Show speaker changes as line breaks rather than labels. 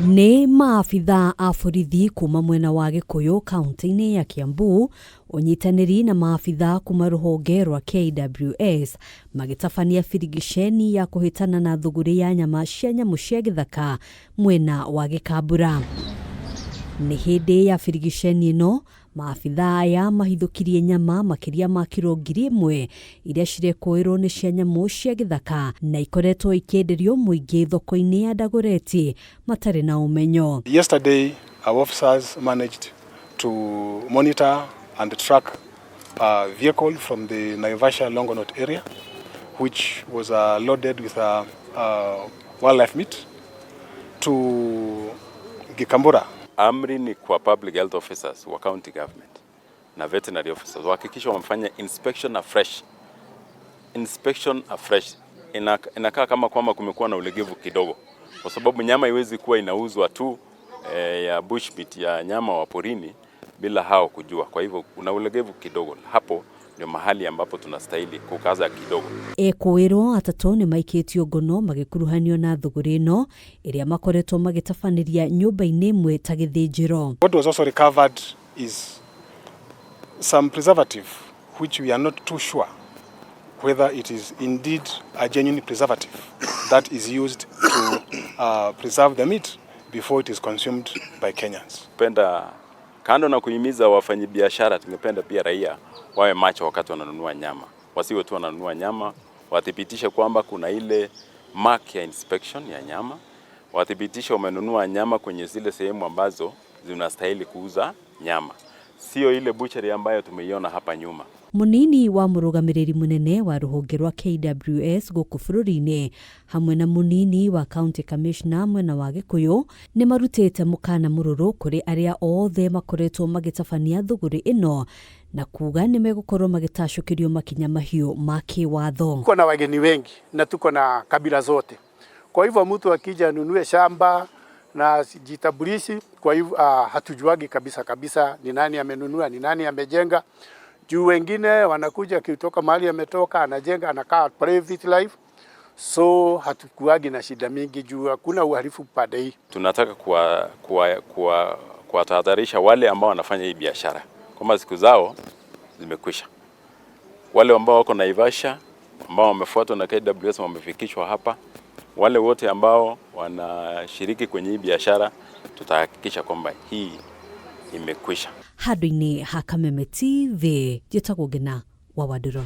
Nĩ maabithaa a borithi kuma mwena wa Gĩkũyũ kaunti-inĩ ya Kiambu, ũnyitanĩri na maabithaa kuma rũhonge rwa KWS, magĩtabania birigiceni ya kũhĩtana na thũgũrĩ ya nyama cia nyamũ cia gĩthaka mwena wa Gĩkambura. Nĩ hĩndĩ ya birigiceni ĩno maabithaa aya mahithũkirie nyama makĩria ma kiro 1000 iria cirekũĩrwo nĩ cia nyamũ cia gĩthaka na ikoretwo ikĩenderio mũingĩ thoko-inĩ ya Dagoretti matarĩ na ũmenyo.
Yesterday, our officers managed to monitor and track a vehicle from the Naivasha Longonot area, which was loaded with wildlife meat to Gikambura.
Amri ni kwa public health officers wa county government na veterinary officers wahakikisha wamefanya inspection afresh. Inspection afresh. Inakaa kama kwamba kumekuwa na ulegevu kidogo, kwa sababu nyama iwezi kuwa inauzwa tu ya bushmeat, ya nyama wa porini, bila hao kujua. Kwa hivyo kuna ulegevu kidogo hapo, ndio mahali ambapo tunastahili kukaza kidogo.
Ekũĩrwo atatũ nĩ maikĩtio ngono magĩkuruhanio na thũgũrĩ ĩno ĩrĩa makoretwo magĩtabanĩria nyũmba-inĩ ĩmwe ta gĩthĩnjĩro.
What was also recovered is some preservative, which we are not too sure whether it is indeed a genuine preservative that is used to preserve the meat before it is consumed by Kenyans.
Penda kando na kuhimiza wafanyabiashara, tungependa pia raia wawe macho wakati wananunua nyama, wasiwe tu wananunua nyama, wathibitishe kwamba kuna ile mark ya inspection ya nyama, wathibitishe wamenunua nyama kwenye zile sehemu ambazo zinastahili kuuza nyama, sio ile butchery ambayo tumeiona hapa nyuma.
Munini wa mũrũgamĩrĩri mũnene wa rũhonge rwa KWS gũkũ bũrũri-inĩ hamwe na munini wa county commissioner mwena wa Gĩkũyũ nĩ marutĩte mũkana mũrũrũ kũrĩ arĩa othe makoretwo magĩtabania thũgũrĩ ĩno na kuga nĩ megũkorwo magĩtacũkĩrio makinya mahiũ ma kĩwatho.
Tuko na wageni wengi na tuko na kabila zote. Kwa hivyo mtu akija anunue shamba na jitambulishi, kwa hivyo hatujuagi kabisa kabisa ni nani amenunua, ni nani amejenga. Juu wengine wanakuja kutoka mahali ametoka, anajenga, anakaa private life, so hatukuagi na shida mingi juu hakuna uhalifu pande hii.
Tunataka kuwatahadharisha wale ambao wanafanya hii biashara kwamba siku zao zimekwisha. Wale ambao wako Naivasha ambao wamefuatwa na KWS wamefikishwa hapa, wale wote ambao wanashiriki kwenye hii biashara, tutahakikisha kwamba hii imekwisha.
Handũ-inĩ ha Kameme TV, njĩtagwo Ngina wa Wandũrũ.